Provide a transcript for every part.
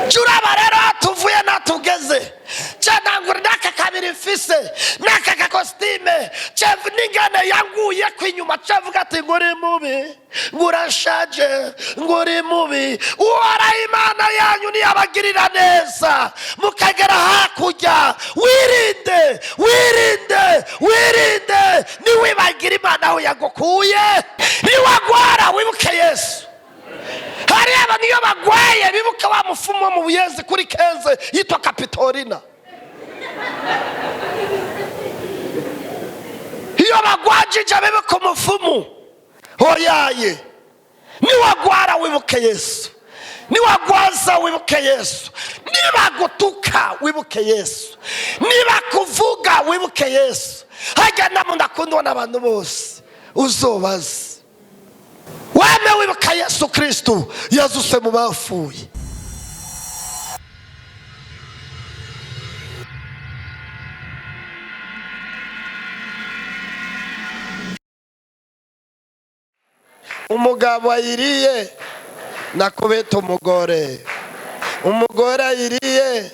Turaba rero aho tuvuye natugeze, nangura n'aka kabiri mfise n'aka gakositime n'ingane yanguye ko inyuma, cavuga ati nguri mubi, ngurashaje, nguri mubi. Uhoraho Imana yanyu niyabagirira neza mukagera hakurya, wirinde, wirinde, wirinde, niwibagira Imana aho yagukuye. Niwagwara wibuke Yesu. Hariya abantu iyo bagwaye bibuka wa mufumu wo mu Buyenzi kuri 15 yitwa Kapitorina. Iyo bagwajije bibuka umufumu hoyaye. Niwagwara wibuke Yesu, niwagwaza wibuke Yesu, nibagutuka wibuke Yesu, nibakuvuga wibuke Yesu. Hajya namuntu akundwa n'abantu bose, uzobaze wame wibuka Yesu Kristu yazuse mu bapfuye. Umugabo ayiriye nakubita umugore, umugore ayiriye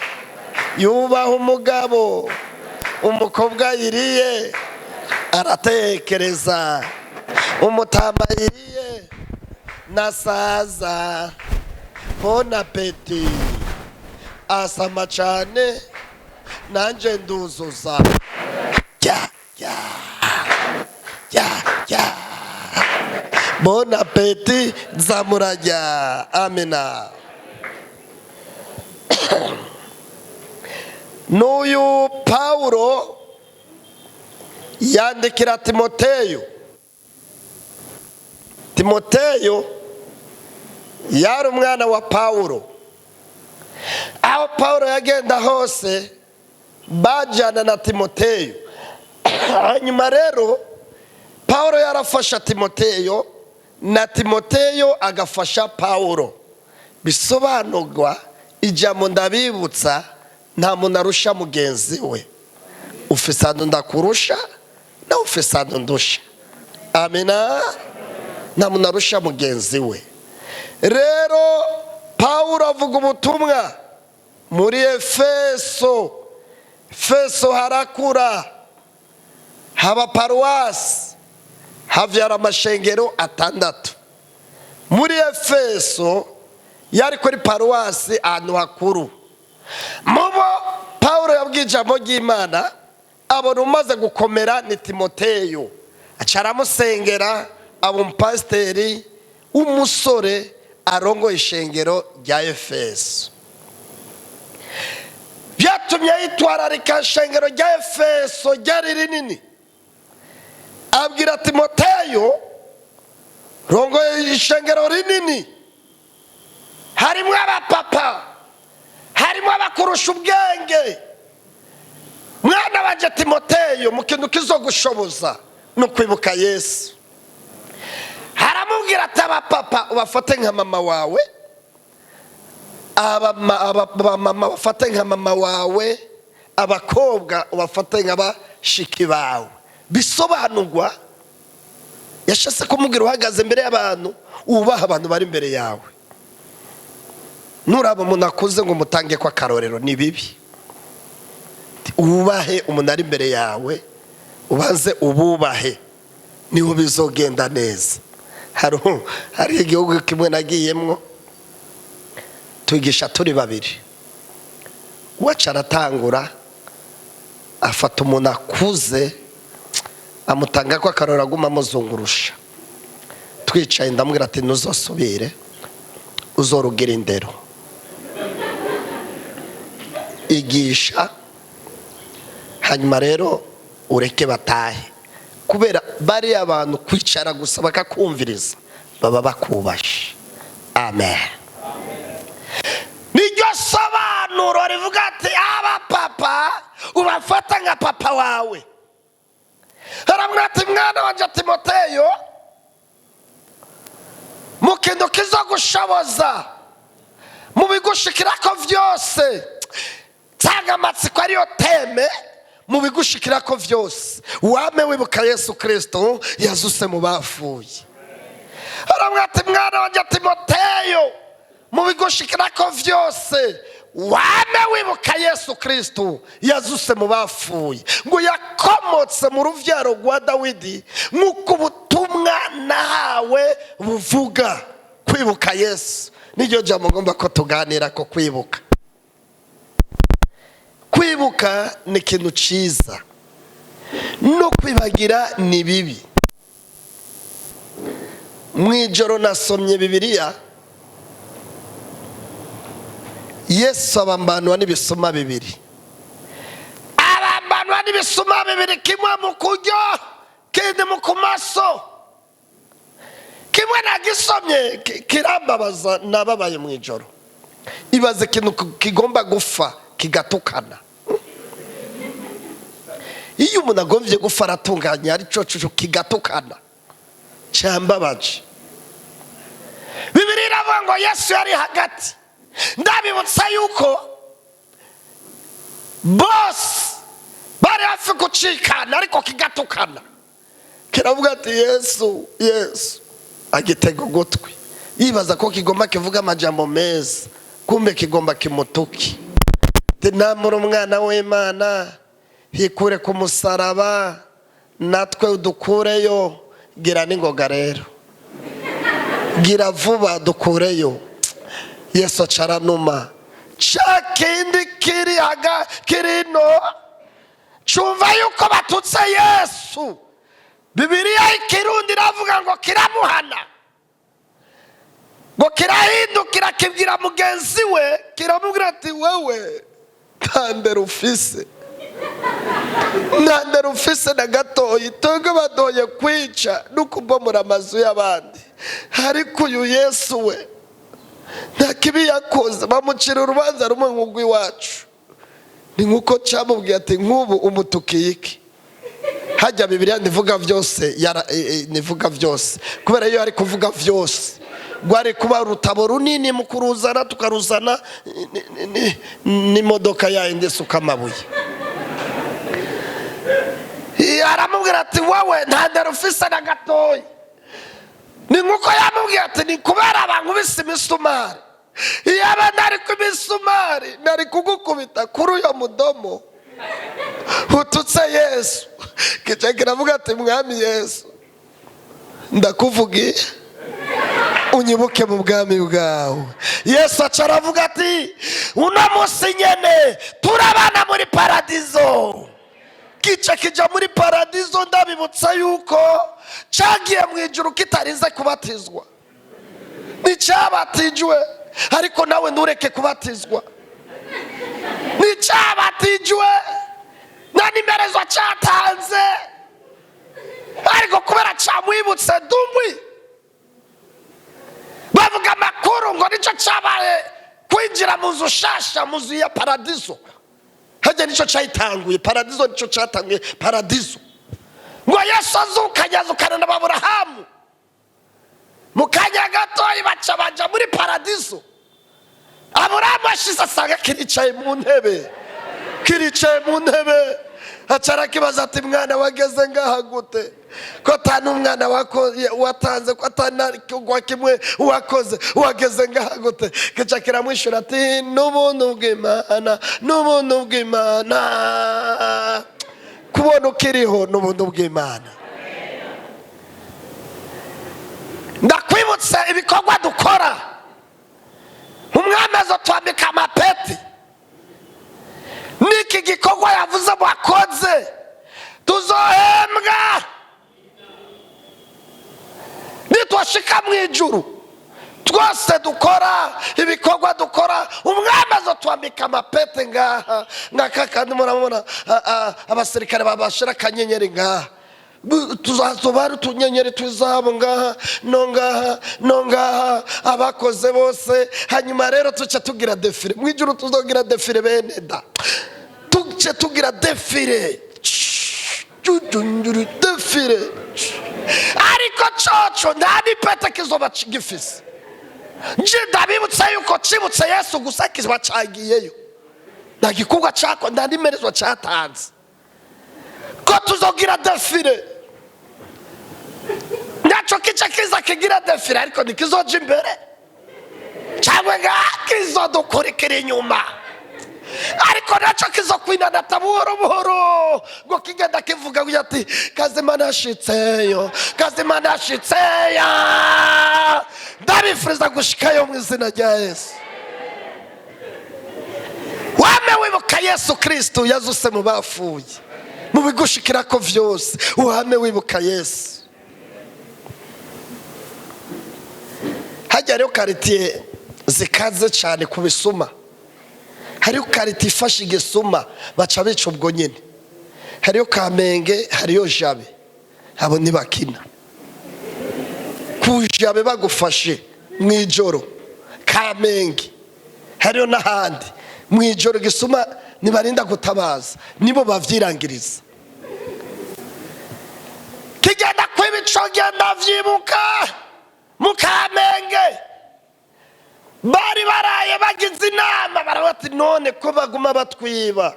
yubaha umugabo, umukobwa ayiriye aratekereza, umutama ayiriye nasaza. Bon appétit, asama cane nanje nduzuza. Jya jya jya jya, bon appétit, nzamurajya. Amina. N'uyu Pawulo yandikira Timoteyo. Timoteyo yari umwana wa Pawulo. Aho Pawulo yagenda hose bajyana na Timoteyo. Hanyuma rero Pawulo yarafasha Timoteyo na Timoteyo agafasha Pawulo. Bisobanurwa ijambo ndabibutsa, nta muntu arusha mugenzi we. Ufise ahantu ndakurusha, nawe ufise ahantu ndusha. Amina. Nta muntu arusha mugenzi we. Rero Pawulo avuga ubutumwa muri Efeso. Efeso harakura, haba paruwasi, havyara amashengero 6. Muri Efeso yari kuri paruwasi ahantu hakuru. Mubo Pawulo yabwiye ijambo ry'Imana, abona umaze gukomera ni Timoteyo, aca aramusengera, aba umupasiteri w'umusore arongoye ishengero rya Efeso. Byatumye yitwararika ishengero rya Efeso ryari rinini. Abwira Timoteyo, rongoye ishengero rinini, harimo abapapa, harimo abakurusha ubwenge. Mwana wanje Timoteyo, mu kintu kizogushoboza ni ukwibuka Yesu. Haramubwira ati abapapa ubafate nka mama wawe, abamama bafate nka mama wawe, abakobwa ubafate nka bashiki bawe. Bisobanurwa yashatse kumubwira uhagaze imbere y'abantu, wubaha abantu bari imbere yawe. Nuraba umuntu akuze ngo umutange ko akarorero ni bibi. Wubahe umuntu ari imbere yawe, ubanze ububahe, niho bizogenda neza. Hari igihugu kimwe nagiyemwo twigisha turi babiri, uwacu aratangura afata umuntu akuze amutanga ko akarorero, aguma amuzungurusha. Twicaye ndamubwira ati ntuzosubire, uzorugira indero, igisha, hanyuma rero ureke batahe. Kubera bariya abantu kwicara gusa bakakumviriza baba bakubashe. Amen. Niryo sobanuro rivuga ati aba papa ubafata nka papa wawe. Haramubwira ati mwana wanje Timoteyo, mu kintu kizogushoboza mu bigushikirako vyose, nsanga amatsiko ariyo teme, mu bigushikirako vyose wame wibuka Yesu Kristo yazuse mu bapfuye. Haramubwira ati mwana wanje Timoteyo, Mu bigushikirako vyose, wame wibuka Yesu Kristu yazuse mu bapfuye, ngo yakomotse mu ruvyaro rwa Dawidi, nk'uko ubutumwa nahawe buvuga. Kwibuka Yesu niryo jambo ngomba ko tuganira ko. Kwibuka, kwibuka ni ikintu ciza, no kwibagira ni bibi. Mu ijoro nasomye Bibiliya, Yesu abambanwa n'ibisuma bibiri, abambanwa n'ibisuma bibiri, kimwe mu kuryo, kindi mu kumaso. Kimwe nagisomye kirambabaza, nababaye mu ijoro. Ibaze ikintu kigomba gufa kigatukana. Iyo umuntu agombye gufa aratunganya, aricyo cyo kigatukana, cyambabaje. Bibiri iravuga ngo Yesu yari hagati. Ndabibutsa yuko bose bari hafi gucikana, ariko kigatukana, kiravuga ati: "Yesu, Yesu." Agitega ugutwi, yibaza ko kigomba kivuga amajambo meza, kumbe kigomba kimutuki. Namura umwana w'Imana, hikure ku musaraba natwe udukureyo. Gira n'ingoga rero, gira vuba dukureyo. Yesu acaranuma. Ca kindi kiri haga kirino cumva yuko batutse Yesu. Bibiliya y'ikirundi iravuga ngo kiramuhana, ngo kirahindukira, kibwira mugenzi we, kiramubwira ati: "Wewe nta ndero ufise, nta ndero ufise na gatoyi. Twebwe badoye kwica no kubomora amazu y'abandi, ariko uyu Yesu we nta kibi yakoze, bamucira urubanza rumwe nk'urw'iwacu." Ni nk'uko cyamubwiye ati: "Nk'ubu umutukiye iki?" Hajya Bibiliya ntivuga byose, ntivuga byose, kubera iyo ari kuvuga byose rwari kuba urutabo runini. Mu kuruzana tukaruzana n'imodoka yayindi isuka amabuye. Aramubwira ati: "Wowe nta ndero ufise na gatoya." Ni nk'uko yamubwiye ati: "Ni kubera bankubise imisumari. Iyaba ntari ku imisumari, nari kugukubita kuri uyo mudomo ututse Yesu." Kica kiravuga ati: "Mwami Yesu, ndakuvugiye, unyibuke mu bwami bwawe." Yesu aca aravuga ati: "Uno munsi nyene turabana muri paradizo." Kica kija muri paradizo. Ndabibutsa yuko cagiye mu ijuru kitarinze kubatizwa, nticyabatijwe, ariko nawe ntureke kubatizwa. Nticyabatijwe, nta nimerezo cyatanze, ariko kubera camwibutse dumwi, bavuga amakuru ngo nicyo cyabaye kwinjira mu nzu shasha, mu nzu ya paradizo. Hajya nicyo cyayitanguye paradizo, nicyo cyatanguye paradizo. Ngo Yesu azukanye, azukana na Aburahamu. Mu kanya gatoya baca baja muri paradizo. Aburahamu ashize asanga kiricaye mu ntebe, kiricaye mu ntebe. Aca arakibaza ati: "Mwana, wageze ngaha gute, ko ata n'umwana watanze, ko atanakigwa kimwe wakoze, wageze ngaha gute?" Kica kiramwishyura ati: "N'ubuntu bw'Imana, n'ubuntu bw'Imana." Kubona ukiriho n'ubuntu bw'Imana. Ndakwibutsa ibikorwa dukora, umwami twambika amapeti. N'iki gikorwa yavuze mwakoze, tuzohembwa nitwashika mu ijuru. Twose dukora ibikorwa dukora, umwami azotwambika amapete ngaha, ngaka. Kandi murabona abasirikare babashira akanyenyeri ngaha. Tuzazoba ari utunyenyeri tw'izahabu ngaha no ngaha no ngaha, abakoze bose. Hanyuma rero tuca tugira défilé mu ijuru, tuzogira défilé, bene da, tuce tugira défilé, défilé. Ariko coco nta n'ipete kizoba gifise. Nje ndabibutsa yuko cibutse Yesu gusa, kiba cagiyeyo. Nta gikorwa cako, nta n'imerezwa catanze ko tuzogira défilé. Naco kica kiza kigira défilé, ariko ntikizoja imbere. Cyangwa ngaha kizodukurikira inyuma, ariko nacyo kizokwinanata buhoro buhoro, ngo kigenda kivuga ngo ati: "Kazima nashitseyo, kazima nashitseyo." Ndabifuriza gushikayo mu izina rya Yesu. Wame wibuka Yesu Kristo yazuse mu bapfuye. Mu bigushikirako vyose, uhame wibuka Yesu. Hajya rero quartier zikaze cyane ku bisuma. Hariho quartier ifashe igisuma baca bica ubwo nyine. Hariyo Kamenge, hariyo Jabe. Abo ntibakina. Ku Jabe bagufashe mu ijoro, Kamenge, hariyo n'ahandi mu ijoro gisuma, ntibarinda gutabaza, nibo bavyirangiriza. Kigenda kwiba ico, genda vyibuka mu Kamenge bari baraye bagize inama, baravuga ati: "None ko baguma batwiba,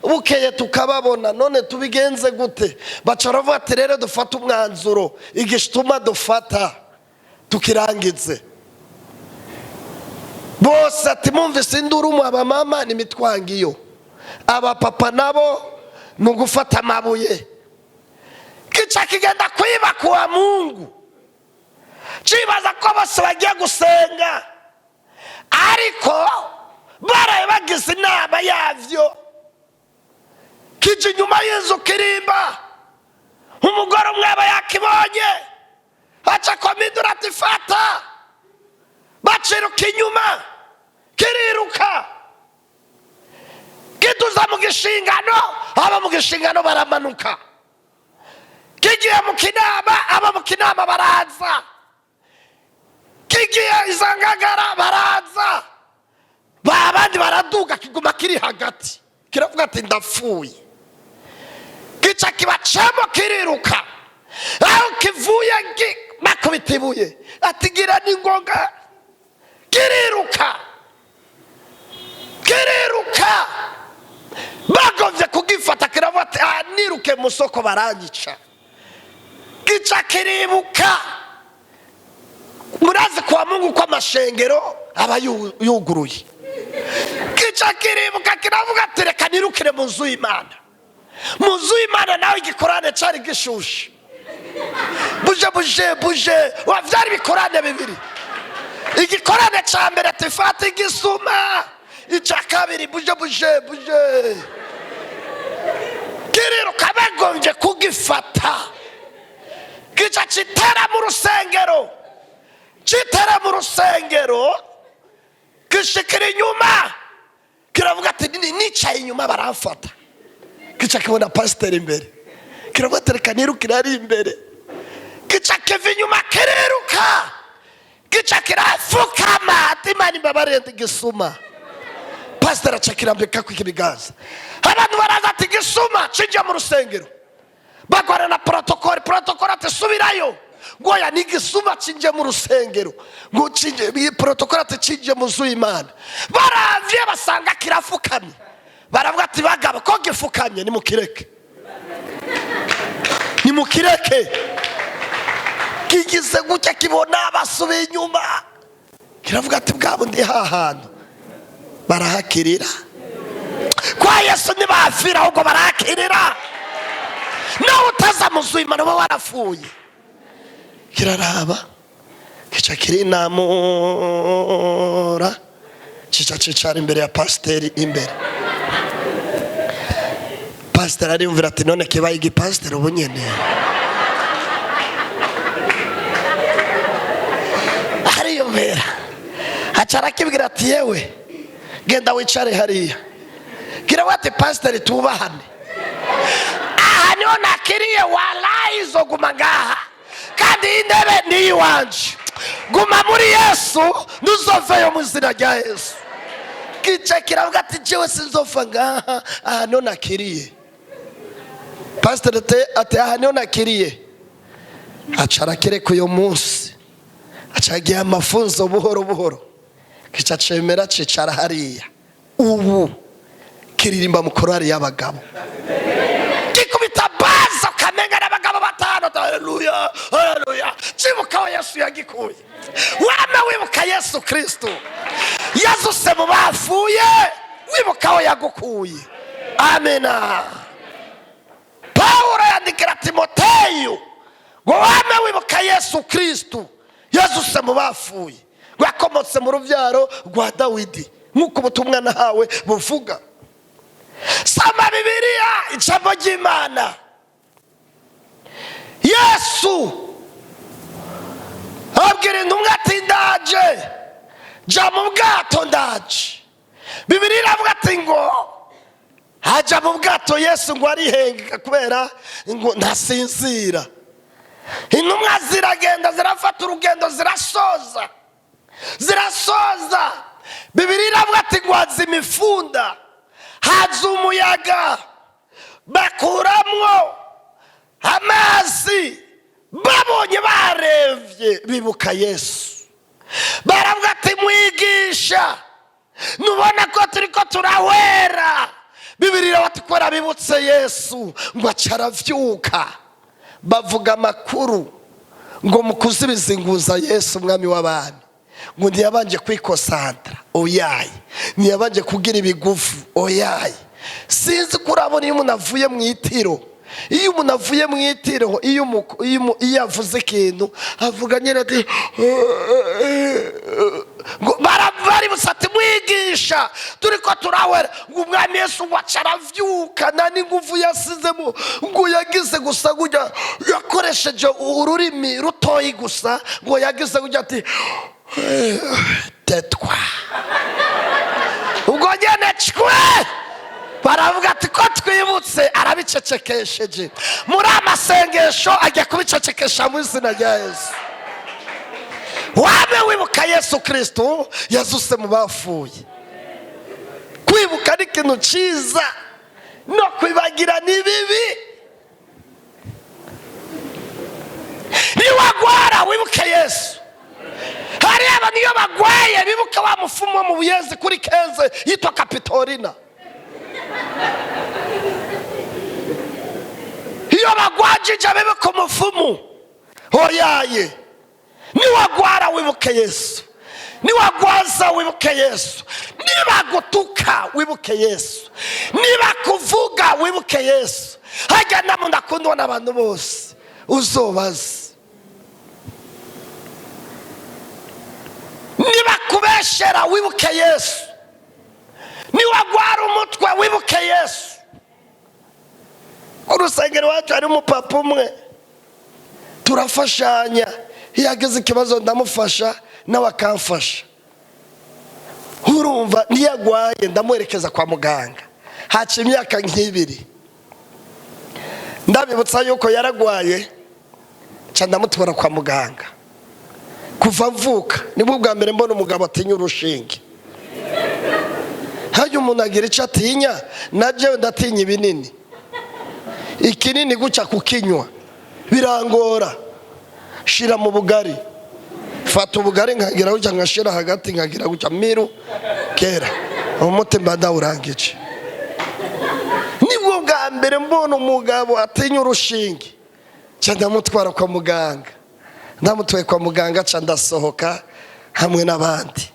bukeye tukababona, none tubigenze gute?" Baca baravuga ati: "Rero dufate umwanzuro, igituma dufata tukirangize bose." Ati: "Mumvise induru mu abamama ni imitwangiyo, abapapa nabo ni ugufata amabuye." Kica kigenda kwiba kuwa Mungu, cibaza ko bose bagiye gusenga, ariko baraye bagize inama yavyo. Kija inyuma y'inzu kirimba, umugore umwe aba yakibonye, aca komindura ati: "Fata." Baciruka inyuma, kiriruka kiduza mu gishingano, aba mu gishingano baramanuka. Kigiye mu Kinama, aba mu Kinama baraza. Kigiye izangagara, baraza. Ba bandi baraduga, kiguma kiri hagati. Kiravuga ati: "Ndapfuye." Gica kibacamo, kiriruka. Aho kivuye bakubita ibuye, ati: "Gira n'ingoga." Kiriruka, kiriruka, bagovye kugifata, kiravuga ati: "Ah, niruke mu soko baranyica." Gica kiribuka, murazi kwa Mungu ko amashengero aba yuguruye. Gica kiribuka, kiravuga ati: "Reka nirukire mu nzu y'Imana." Mu nzu y'Imana nawe igikorane cari gishushe, buje buje buje wa vyari ibikorane bibiri. Igikorane ca mbere tifata igisuma, ica kabiri buje buje buje. Kiriruka, bagombye kugifata, gica kitera mu rusengero, kitera mu rusengero, gishikira inyuma, kiravuga ati: "Nicaye inyuma baramfata." Gica kibona pasiteri imbere, kiravuga ati: "Reka nirukire ari imbere." Gica kiva inyuma, kiriruka, gica kirafukama ati: "Imana imbabarire, ndi gisuma." Pasiteri aca kirambika ku ibiganza. Abantu baraza ati: "Gisuma cinjiye mu rusengero." Bagwana na protocole. Protocole ati: "Subirayo." Ngo: "Oya, ni igisuma cinjiye mu rusengero." Ngo cinjiye. Iyi protocole ati: "Cinjiye mu nzu y'Imana." Baravye basanga kirafukamye, baravuga ati: "Bagabo, ko gifukamye, nimukireke, nimukireke." Kigize gutya kibona basubiye inyuma, kiravuga ati: "Bwa bundi hahantu barahakirira." Kwa Yesu ntibafira, ahubwo barahakirira. Nawe utaza mu nzu y'Imana uba warapfuye. Kiraraba, kica kirinamura, kica cicara imbere ya pasiteri imbere. Pasiteri ariyumvira ati: "None kibaye igipasiteri ubu nyene?" Ariyumvira, aca arakibwira ati: "Yewe, genda wicare hariya." Kiravuga ati: "Pasiteri, tubahane, aha niho nakiriye, walayi izoguma ngaha, kandi iyi ntebe ni iyiwanje. Guma muri Yesu, ntuzoveyo mu izina rya Yesu." Kica kiravuga ati: "Jewe sinzova ngaha, aha niho nakiriye." Pasiteri ati: "Aha niho nakiriye." Aca arakireka. Uyu munsi aca agiye amafunzo buhoro buhoro, kica cemera, cicara hariya. Ubu kiririmba mu korari y'abagabo, gikubita bazo kamenga n'abagabo batanu. Haleluya, haleluya. Cibuka aho Yesu yagikuye. Wama wibuka Yesu Kristo yazuse mu bapfuye, wibuka aho yagukuye. Amena. Pawulo yandikira Timoteyo ngo wame wibuka Yesu Kristo yazuse mu bapfuye, rwakomotse mu rubyaro rwa Dawidi, nk'uko ubutumwa nahawe buvuga. Soma Bibiliya, ijambo ry'Imana. Yesu abwira intumwa ati: "Ndaje, jya mu bwato, ndaje." Bibiliya iravuga ati ngo hajya mu bwato, Yesu ngo arihengeka kubera ngo ntasinzira. Intumwa ziragenda, zirafata urugendo, zirasoza, zirasoza. Bibiliya iravuga ati ngo haza imifunda, haza umuyaga, bakuramwo amazi. Babonye barevye, bibuka Yesu, baravuga ati: "Mwigisha, nubona ko turi ko turahwera?" Bibiliya bati kubera bibutse Yesu, ngo aca aravyuka. Bavuga amakuru ngo mu kuzibizinguza Yesu umwami w'abami, ngo ntiyabanje kwikosantara, oyaye, ntiyabanje kugira ibigufu, oyaye. Sinzi ko urabona iyo umuntu avuye mu itiro, iyo umuntu avuye mu itiro, iyo avuze ikintu, avuga nyine ati ngo baributse ati: "Mwigisha, turi ko turahwera." Ngo umwami Yesu ngo aca aravyuka, nta n'ingufu yasizemo, ngo yagize gusa gutya, yakoresheje ururimi rutoyi gusa, ngo yagize gutya ati: "Tetwa." Ubwo nyene cwe baravuga ati ko twibutse, arabicecekesheje. Muri amasengesho ajya kubicecekesha mu izina rya Yesu. Wabe wibuka Yesu Kristo yazuse mu bapfuye. Kwibuka ni ikintu cyiza, no kwibagira ni bibi. Niwagwara, wibuke Yesu. Hariya abantu iyo bagwaye bibuka wa mufumu wo mu Buyezi kuri Kenze yitwa Kapitorina. Iyo bagwajije bibuka umufumu. Oyaye, niwagwara wibuke Yesu, niwagwaza wibuke Yesu, nibagutuka wibuke Yesu, nibakuvuga wibuke Yesu. Hajya namuntu akundwa n'abantu bose, uzobaze. Nibakubeshera wibuke Yesu, niwagwara umutwe wibuke Yesu. Ku rusengero iwacu hari umupapa umwe turafashanya, iyo agize ikibazo ndamufasha, nawe akamfasha. Urumva, niyo agwaye ndamuherekeza kwa muganga. Haca imyaka nk'ibiri, ndabibutsa yuko yaragwaye, nca ndamutwara kwa muganga. Kuva mvuka nibwo bwa mbere mbona umugabo atinya urushinge. Hajya umuntu agira icyo atinya. Na jewe ndatinya ibinini, ikinini guca kukinywa birangora. Shira mu bugari, fata ubugari nkagira gutya, nkashira hagati, nkagira gutya miru kera, umutima ndawurangije. Nibwo bwa mbere mbona umugabo atinya urushinge. Nca ndamutwara kwa muganga, ndamutwaye kwa muganga, nca ndasohoka hamwe n'abandi.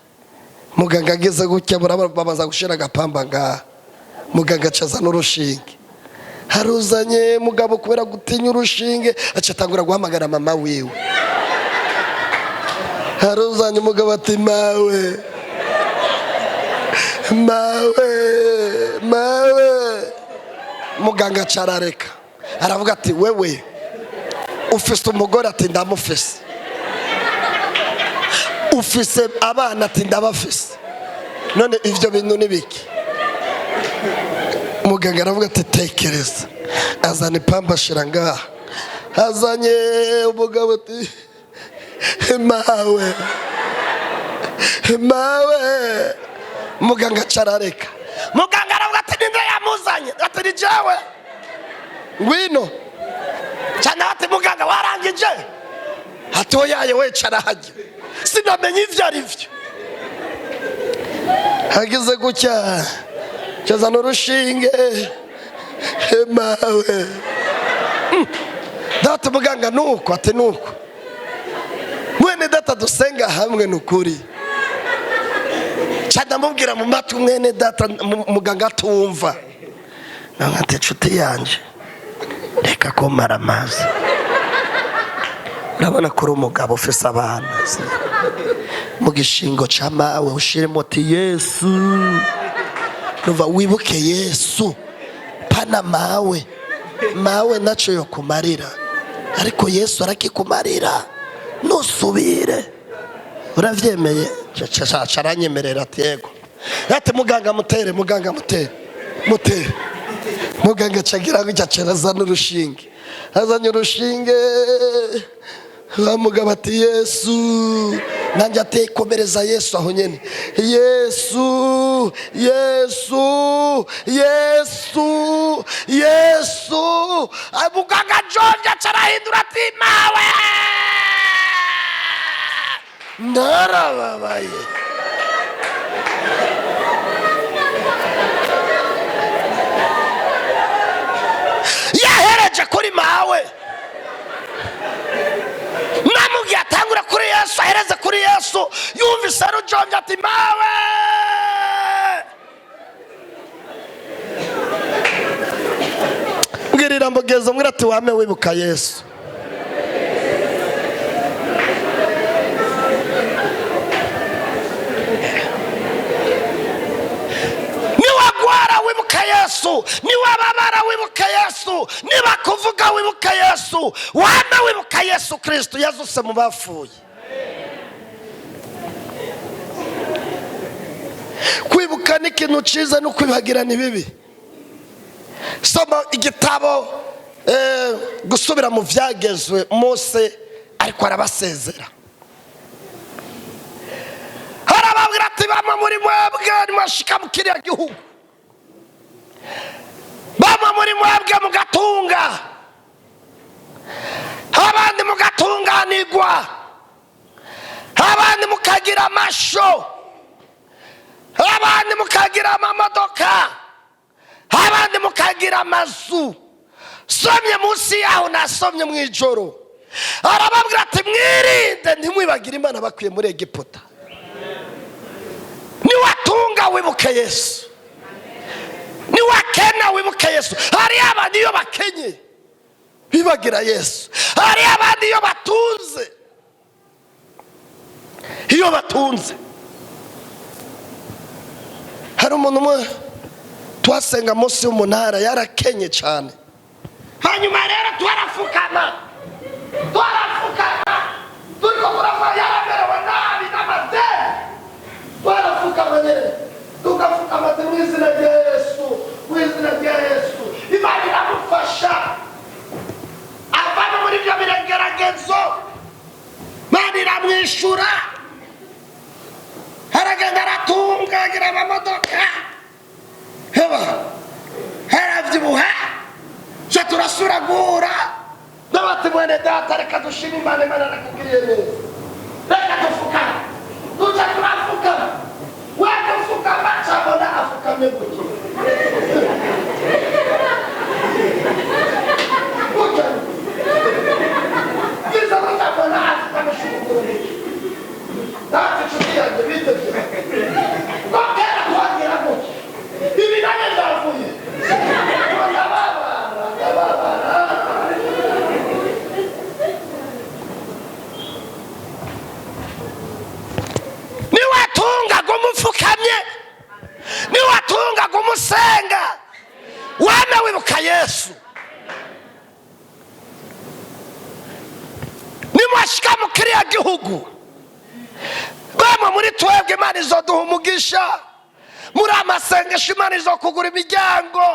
Muganga ageze gutya, babanza gushira agapamba ngaha. Muganga aca azana urushinge, haruzanye. Mugabo kubera gutinya urushinge aca atangura guhamagara mama wiwe. Haruzanye, umugabo ati: "Mawe, mawe, mawe." Muganga aca arareka, aravuga ati: "Wewe ufise umugore?" Ati: "Ndamufise." "Ufise abana?" Ati: "Ndabafise." "None ivyo bintu ni biki?" Muganga aravuga ati: "Tekereza." Azana ipamba, ashira ngaha. Azanye, umugabo ati: "Mawe, mawe." Muganga aca arareka. Muganga aravuga ati: "Ninde yamuzanye?" Ati: "Ni jewe, ngwino." Cyane ati: "Muganga, warangije?" Ati: "Oyaye, we carahajya, sinamenye ivyo ari byo." Hagize gutya, cyazana urushinge, mawe. Ati muganga nuko, ati nuko mwene data dusenga hamwe nukuri. Ndamubwira mu matwi mwene data, muganga atumva. Ati inshuti yanjye, reka kumara amazi, urabona ko uri umugabo ufise abana, mu gishingo cya mawe ushiremo uti Yesu, nuva wibuke Yesu, pana mawe, mawe ntacyo yo kumarira, ariko Yesu arakikumarira, nusubire. Urabyemeye? Aranyemerera ati yego. Ati muganga mutere, muganga mutere, mutere. Muganga acagira gutya, azana urushinge, azanye urushinge. Wa mugabo ati Yesu, nanjye ati komereza Yesu aho nyine, Yesu, Yesu, Yesu, Yesu. Muganga ajonje acarahindura ati mawe, narababaye. Yahereje kuri mawe, namubwiye atangura kuri Yesu, ahereze kuri Yesu, yumvise rujonje ati mawe. Mbwirira mugenzi mbwira ati wame wibuka Yesu. Niwagwara wibuka Yesu, niwababara wibuka Yesu, niba kuvuga wibuka Yesu, wame wibuka Yesu Kristo yazuse mu bapfuye. Kwibuka ni ikintu cyiza, no kwibagira ni bibi. Soma igitabo gusubira mu byagezwe, Mose ariko arabasezera, arababwira ati bamwe muri mwebwe nimwashika mu kiriya gihugu, bamwe muri mwebwe mugatunga, abandi mugatunganirwa, abandi mukagira amasho, abandi mukagira amamodoka, abandi mukagira amazu. Somye munsi yaho, nasomye mu ijoro, arababwira ati mwirinde ntimwibagire Imana bakwiye muri Egiputa. Niwatunga wibuke Yesu, niwakena wibuke Yesu. Hari abandi iyo bakenye bibagira Yesu, hari abandi iyo batunze, iyo batunze. Hari umuntu umwe twasenga munsi y'umunara, yarakenye cyane, hanyuma rero twarafukama, twarafukama turiko turavuga, yaramerewe nabi n'amadeni, twarafukama nyine, tugafukama ati mu izina rya Yesu, mu izina rya Yesu. Imana iramufasha avana muri ibyo birengeragezo, Imana iramwishyura, aragenda aratunga, agira amamodoka, heba harabyibuha. Cyo turasura guhura n'abati mwene data, reka dushime Imana, Imana arakugiriye neza, reka dufukame. Tuca turafukama, we dufukama cyabona afukamye gutya gutya, byiza kutabona afukamye shukuru gutya. Data inshuti yanjye bitebye ko kera twagira gutya, ibi nanjye ndavuye ndababara, ndababara. Niwatunga gumupfukamye, niwatunga gumusenga, wame wibuka Yesu. Nimwashika mu kiriya gihugu, bamwe muri twebwe Imana izoduha umugisha muri amasengesho, Imana izokugura imiryango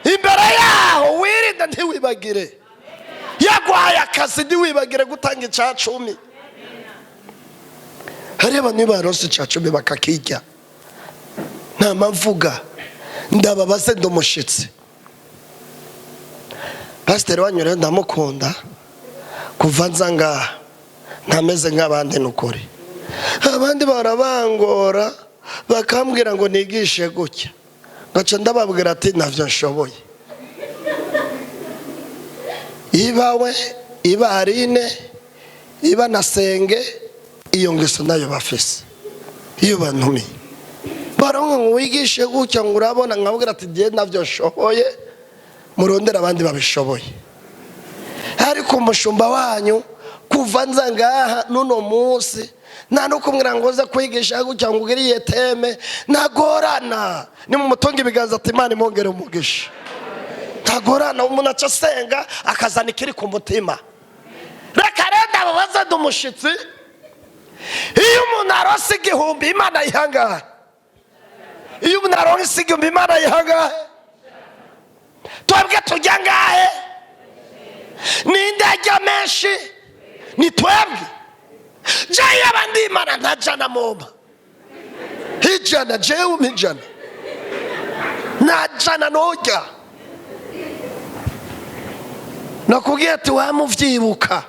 imbere yaho. Wirinde ntiwibagire, yaguhaye akazi ntiwibagire gutanga icya cumi. Hariyo abantu iyo baronse icya cumi bakakirya, nta mavuga ndababaze, ndi umushitsi. Pasiteri wanyu rero ndamukunda, kuva nza ngaha ntameze nk'abandi, ni ukuri. Abandi barabangora bakambwira ngo nigishe gutya, ngaca ndababwira ati ntabyo nshoboye. Ibawe, iba Arine, iba na Senge, iyo ngeso nayo bafise. Iyo bantumiye baronka ngo wigishe gutya, ngo urabona, nkabwira ati: "Jye nabyo nshoboye, murondere abandi babishoboye." Ariko umushumba wanyu, kuva nza ngaha n'uno munsi, nta no kumwira ngo uze kwigisha gutya, ngo ugire iyihe thème. Ntagorana. Ni mu mutunga ibiganza ati: "Imana imwongere umugisha." Ntagorana. Umuntu aca asenga, akazana ikiri ku mutima. Reka rero ndababaze, ndi umushitsi. Iyo umuntu arose 1000, Imana yihangahe? Iyo umuntu aronse 1000, Imana yihangahe? Twebwe tujya ngahe? Ninde ajya menshi? Ni twebwe. Jewe yaba ndi Imana, nta jana mumpa, 100. Jewe umpa 100, nta jana nujya. Nakubwiye ati: "Wamuvyibuka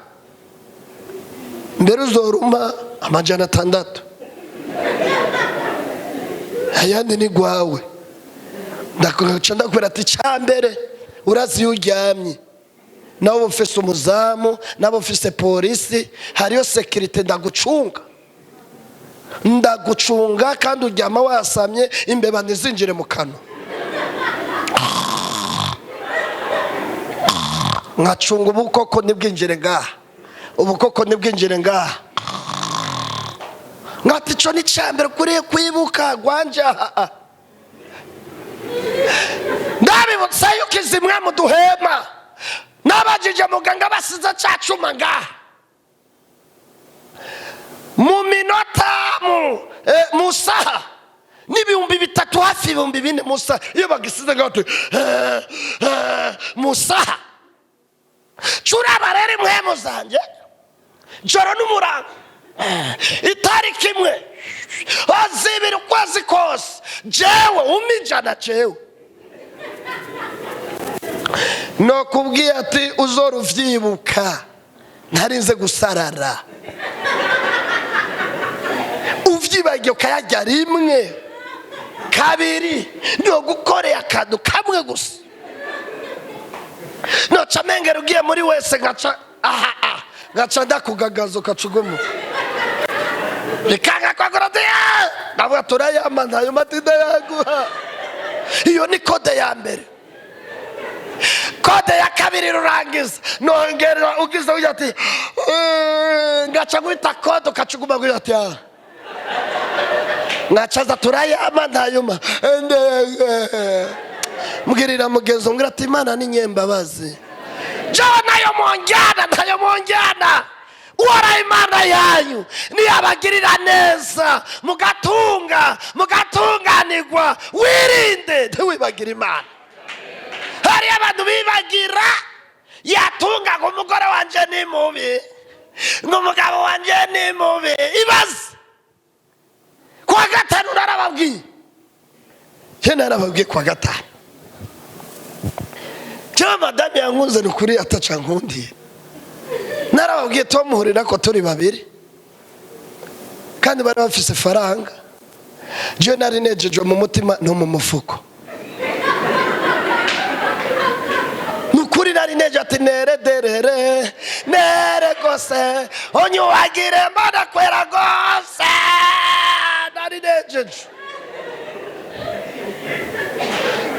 mbere, uzoruma 600, ayandi ni gwawe." Ndaca ndakubwira ati: "Cyambere, urazi iyo uryamye nawe ufise umuzamu, nawe ufise polisi, hariyo sécurité. Ndagucunga, ndagucunga, kandi uryama wasamye, imbeba ntizinjire mu kanwa." Nkacunga ubukoko ntibwinjire ngaha, ubukoko ntibwinjire ngaha. Nkati: "Ico ni cyambere ukwiye kwibuka gwanje." Aha ndabibutsa yuko izimwe mu duhema, nabajije muganga, basize cya cuma ngaha, mu minota, mu saha n'3000, hafi 4000 mu saha. Iyo bagisize ngaho, mu saha. Curaba rero impwemu zanjye, joro n'umurango, itariki imwe, 2, ukwezi kose, jewe umpa 100, jewe nokubwiye ati: "Uzora uvyibuka." Ntarinze gusarara. Uvyibagiye ukayarya rimwe, kabiri, nogukoreye akantu kamwe gusa, noca mengera ugiye muri wese, nkaca aha aha, ngaca ndakugagaza, ukaca uguma bikanga kwagura. Ndavuga: "Turayama, ntayo matida yaguha." Iyo ni code ya mbere. Code ya kabiri, rurangiza nongera ugize ugira ati: ngaca guhita code, ukaca uguma ugira ati: "Ah." Nkacaza: "Turayama, ntayuma." Mbwirira mugenzi, mbwira ati: "Imana ni nyembabazi." Jewe nayo munjyana, ntayo munjyana. Uhoraho Imana yanyu niyabagirira neza, mugatunga, mugatunganirwa, wirinde ntiwibagire Imana. Hari abantu bibagira, yatunga ngo umugore wanje ni mubi, ngo umugabo wanje ni mubi. Ibaze, kuwa gatanu narababwiye, je narababwiye kuwa gatanu, jewe madame yankunze ni ukuri, ataca nkundiye. Narababwiye, tumuhurira ko turi babiri, kandi bari bafise faranga. Jewe nari nejejwe mu mutima no mu mufuko, nukuri nari neje ati: "Nere derere nere gose, onyuwagire mbona kwera gose." Nari nejeje,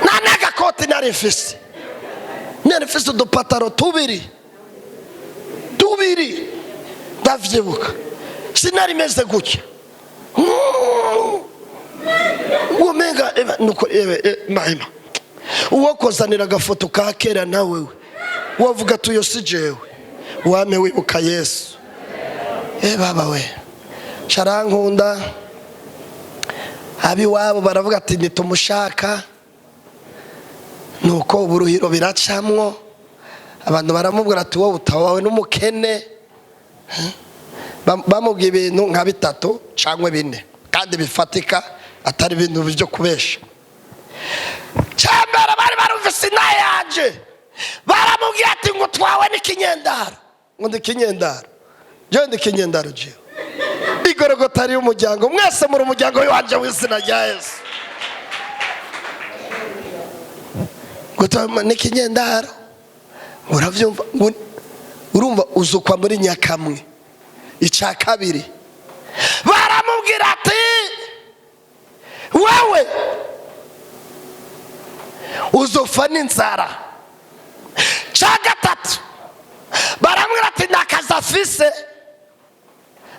nta n'agakoti nari mfise, nari mfise udupataro tubiri tubiri, ndavyibuka. Sinari meze gutya, umenga nuko mahema. Uwo kozanira agafoto ka kera, nawe wavuga ati: "Uyo si jewe." Wame wibuka Yesu. Baba we, sharankunda. Abiwabo baravuga ati: "Ntitumushaka." Nuko uburuhiro biracamwo, abantu baramubwira ati: "Wowe utawawe n'umukene." Bamubwiye ibintu nka bitatu cyangwa bine, kandi bifatika, atari ibintu byo kubesha. Cyambere, bari barumvise ina yanje, baramubwiye ati ngo twawe n'ikinyendaro, ngo ndi ikinyendaro. Jewe ndi ikinyendaro? Jewe Igorogota ari umuryango, mwese muri umuryango w'iwanje w'izina rya Yesu. Ngo n'ikinyendaro. Uravyumva? Urumva uzukwa muri nyakamwe. Icya kabiri baramubwira ati wewe uzopfa n'inzara. Cya gatatu baramubwira ati nta kazi afise,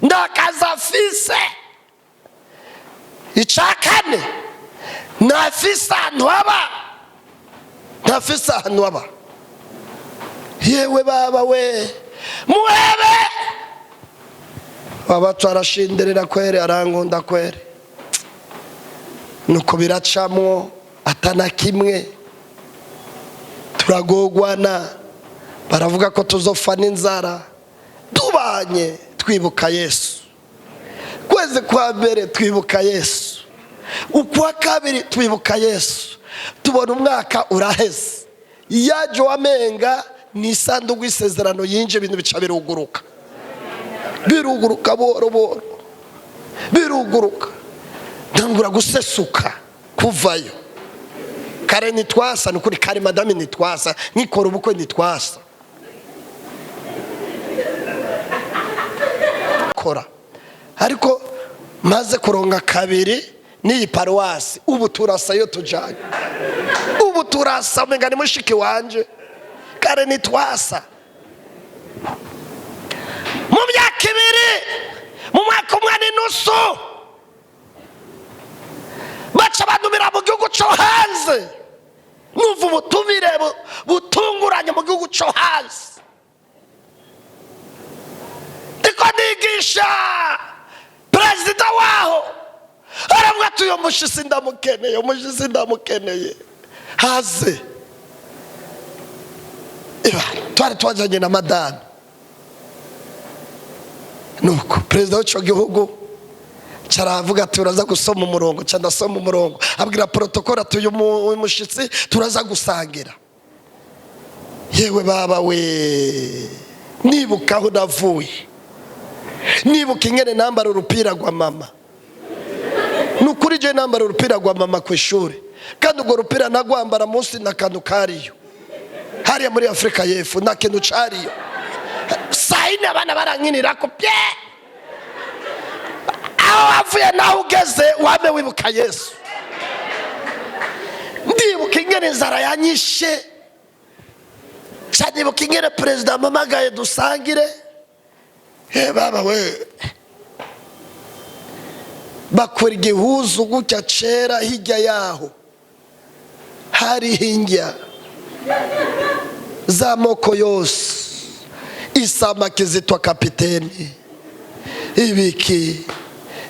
nta kazi afise. Icya kane, ntafise ahantu haba, ntafise ahantu haba. Yewe baba we, muhebe wabacu arashinderera kwere, arankunda kwere. Nuko biracamwo atana kimwe, turagogwana. Baravuga ko tuzopfa n'inzara. Tubanye twibuka Yesu. Kwezi kwa mbere twibuka Yesu, ukwa kabiri twibuka Yesu, tubona umwaka uraheze. Yaje wamenga ni isanduku y'isezerano yinje, ibintu bica biruguruka, biruguruka buhoro buhoro, biruguruka. Ntangura gusesuka kuvayo. Kare ntitwasa, ni ukuri. Kare madame ntitwasa, nkikora ubukwe ntitwasa kora. Ariko maze kuronga kabiri n'iyi paruwasi, ubu turasa iyo tujanye, ubu turasa umenga ni mushiki wanje. Kare ntitwasa. Mu myaka 2, mu mwaka umwe n'inusu, baca bantumira mu gihugu cyo hanze. Numva ubutumire butunguranye mu gihugu cyo hanze. Ndiko nigisha, perezida waho aravuga ati uyu mushisi ndamukeneye, umushisi ndamukeneye, haze. Twari twajanye na madame. Nuko perezida w'icyo gihugu caravuga ati uraza gusoma umurongo. Ca ndasoma umurongo, abwira protocole ati uyu mushitsi turaza gusangira. Yewe baba we, nibuka aho navuye, nibuka ingene nambara urupira rwa mama. Ni ukuri, je nambara urupira rwa mama ku ishuri, kandi urwo rupira nagwambara munsi na kantu kariyo hariya muri Afurika y'Epfo, nta kintu cariyo. Saa yine abana barankinira ko pye. Aho wavuye naho ugeze, wame wibuka Yesu. Ndibuka ingene inzara yanyishe, nibuka ingene perezida ampamagaye dusangire. Baba we, bakora igihuzu gutya cera, hirya yaho hariho indya z'amoko yose, isamaki zitwa kapiteni, ibiki.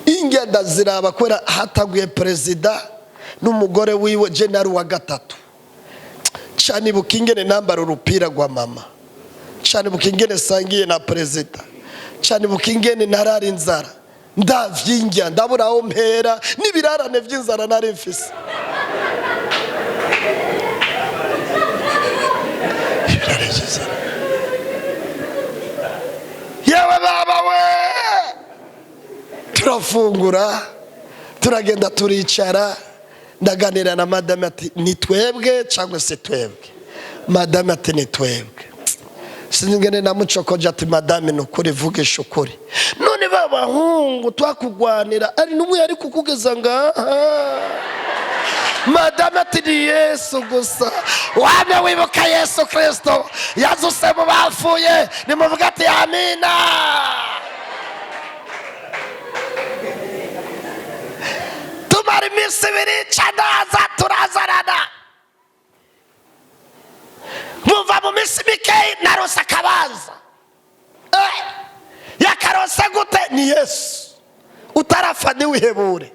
Indya ndaziraba, kubera hataguye perezida n'umugore wiwe, je nari uwa gatatu. Canibuka ingene nambara urupira rwa mama, canibuka ingene sangiye na perezida, canibuka ingene narara inzara, ndavyindya ndabura aho mpera n'ibirarane vy'inzara nari mfise. Ibirarane vy'inzara. Yewe baba we, turafungura, turagenda, turicara, ndaganira na madame ati ni twebwe cyangwa se twebwe? Madame ati ni twebwe. Sinzi ingene namucokoje ati madame, ni ukuri, vugisha ukuri, none ba bahungu twakugwanira ari n'umwe yari kukugeza ngaha? Madame ati ni Yesu gusa. Wame wibuka Yesu Kristo yazuse mu bapfuye. Nimuvuga ati amina. Tumara iminsi 2, canaza turazarana. Muva mu minsi mikeyi narose akabanza. Yakarose gute? Ni Yesu. Utarafa ntiwihebure.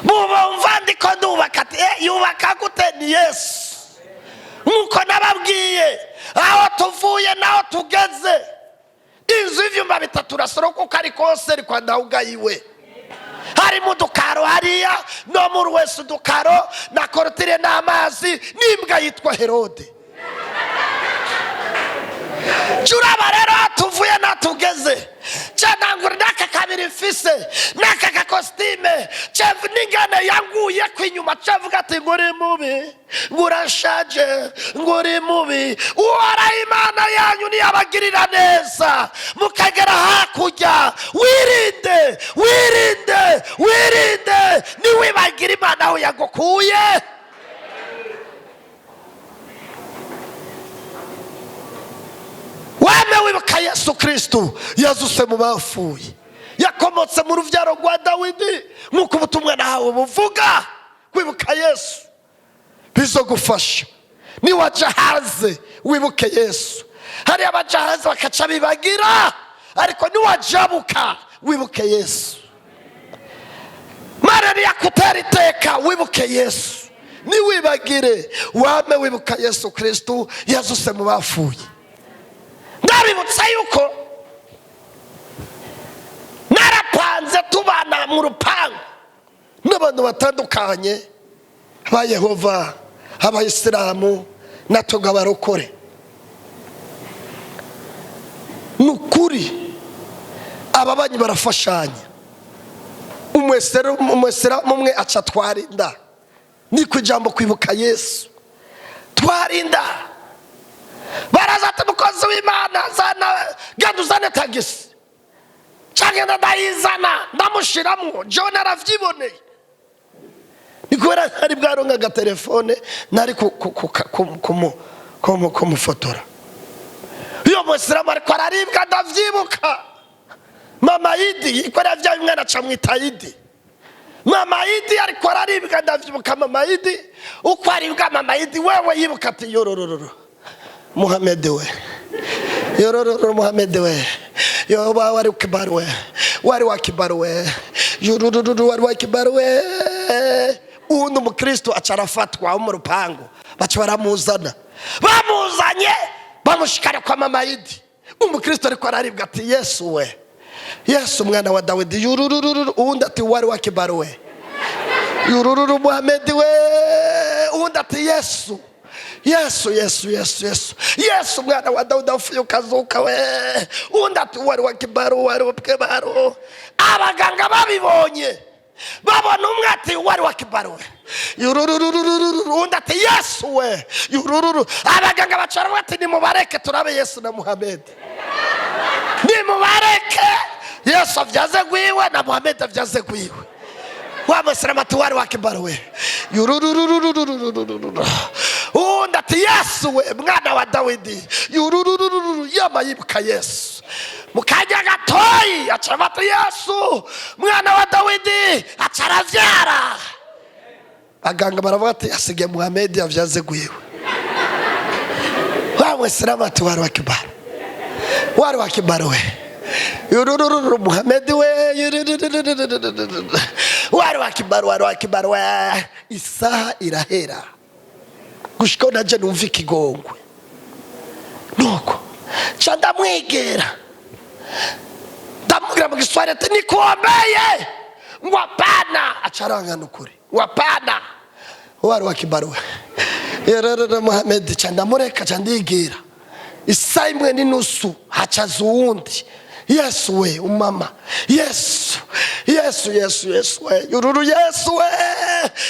Mubumva ndiko ndubaka ati yubaka gute? Ni Yesu. Nkuko nababwiye, aho tuvuye naho tugeze, inzu y'ivyumba 3 urasoro kuko ari konseri kwa Ndawugayiwe, harimo udukaro hariya no muri wese, udukaro na korotire n'amazi n'imbwa yitwa Herode. Turaba rero aho tuvuye natugeze. Canangura n'aka kabiri mfise, n'aka gakositime, n'ingane yanguye ko inyuma, cavuga ati ngo uri mubi, ngo urashaje, ngo uri mubi. Uhoraho Imana yanyu niyabagirira neza mukagera hakurya, wirinde, wirinde, wirinde, niwibagire Imana aho yagukuye. Wame wibuka Yesu Kristu yazuse mu bapfuye, yakomotse mu rubyaro rwa Dawidi, nk'uko ubutumwa nahawe buvuga. Kwibuka Yesu bizogufasha. Niwaja hanze wibuke Yesu. Hari abaja hanze bakaca bibagira, ariko niwajabuka wibuke Yesu. Mara niyakutera iteka wibuke Yesu, niwibagire, wame wibuka Yesu Kristu yazuse mu bapfuye. Ndabibutsa yuko narapanze tubana mu rupangu n'abantu batandukanye, ba Yehova, abayisilamu, natwe abarokore. Ni ukuri ababanyi barafashanya. Umwesilamu umwe aca twarinda, ni ku ijambo kwibuka Yesu twarinda. Baraza ati mukozi w'Imana, zana, genda uzane tagisi, cyangwa ndayizana ndamushiramo. Jewe naravyiboneye, ni kubera ntari bwaronka agatelefone nari kumufotora. Iyo musilamu ariko araribwa, ndavyibuka mama Idi yikorera vya mwana aca mwita Idi. Mama Idi ariko araribwa, ndavyibuka mama Idi uko aribwa. Mama Idi wewe yibuka ati yororororo Muhammad we, yorororo Muhammad we, yo wari kibaru we, wari wa kibaru we, yorororo wari wa kibaru we. Uwundi umukristo aca arafatwa wo mu rupangu, baca baramuzana, bamuzanye bamushikana kwa mama Idi. Umukristo ariko araribwa ati Yesu we, Yesu mwana wa Dawidi, yururururu. Uwundi ati wari wa kibaru we, yurururu Muhammad we. Uwundi ati Yesu, Yesu, Yesu, Yesu, Yesu, Yesu mwana wa Dawidi apfuye ukazuka we. Uwundi ati wari wa kibaru, wari wa kibaru. Abaganga babibonye babona umwe ati wari wa kibaru we, yururururu. Uwundi ati Yesu we, yurururu. Abaganga bacara ati nimubareke turabe Yesu na Muhammad, nimubareke Yesu avyaze gwiwe na Muhammad avyaze gwiwe. Wa musilamu ati wari wa kibaru we, yururururururururu. Uwundi ati Yesu we mwana wa Dawidi, yurururururu. Yama yibuka Yesu mu kanya gatoyi aca ati Yesu mwana wa Dawidi, aca aravyara. Abaganga baravuga ati asigaye Muhammad avyaze gwiwe. Wa musilamu ati wari wa kibaru, wari wa kibaru we, yururururu Muhammad we, yururururururu, wari wa kibaru, wari wa kibaru we. Isaha irahera gushika naje numva ikigongwe, nuko ca ndamwegera ndamubwira mu Giswahili ati nikuombeye, ngo hapana. Aca arangana ukuri, ngo hapana, wari wa kibaru we, yererere Muhammad. Ca ndamureka, ca ndigira. Isaha imwe n'inusu hacaza uwundi, Yesu we, umama, Yesu, Yesu, Yesu, Yesu we, yururu Yesu we,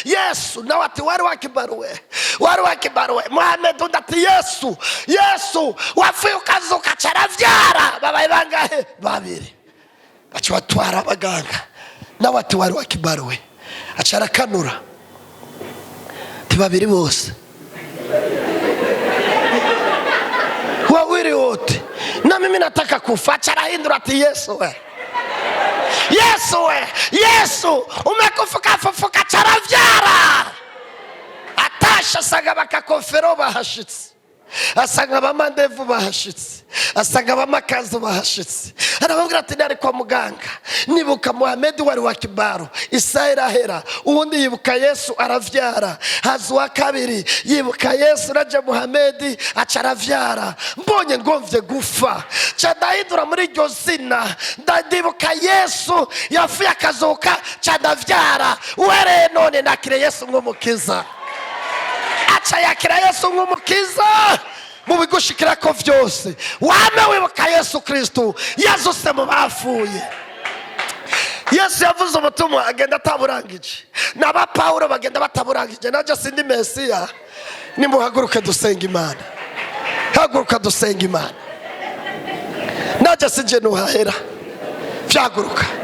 Yesu. Nawe ati wari wa kibaru we, wari wa kibaru we Muhammad. Undi ati Yesu, Yesu wapfuye ukazuka, aca aravyara. Babaye bangahe? Babiri. Baca batwara abaganga, nawe ati wari wa kibaru we, aca arakanura ati babiri bose, wawili wote, na mimi nataka kufa. Acha arahindura ati Yesu we, Yesu we, Yesu umekufuka fufuka, aca aravyara. Atasha asanga abakakofero bahashitse, asanga abamandevu bahashitse, asanga abamakazu bahashitse. Arababwira ati nari kwa muganga nibuka Muhammad wari wa kibaru, isaha irahera. Uwundi yibuka Yesu aravyara, haza uwa kabiri yibuka Yesu naje Muhammad aca aravyara. Mbonye ngomvye gufa, ca ndahindura muri iryo zina, ndandibuka Yesu yapfuye akazuka, ca ndavyara. Uhereye none nakire Yesu nk'umukiza. Aca yakira Yesu nk'umukiza. Mu bigushikira ko vyose, wame wibuka Yesu Kristu yazuse mu bapfuye. Yesu yavuze ubutumwa agenda ataburangije, n'aba Pawulo bagenda bataburangije. Najya sindi Mesiya. Nimuhaguruke dusenga Imana. Haguruka dusenga Imana. Najya sinjye, nuhahera byaguruka.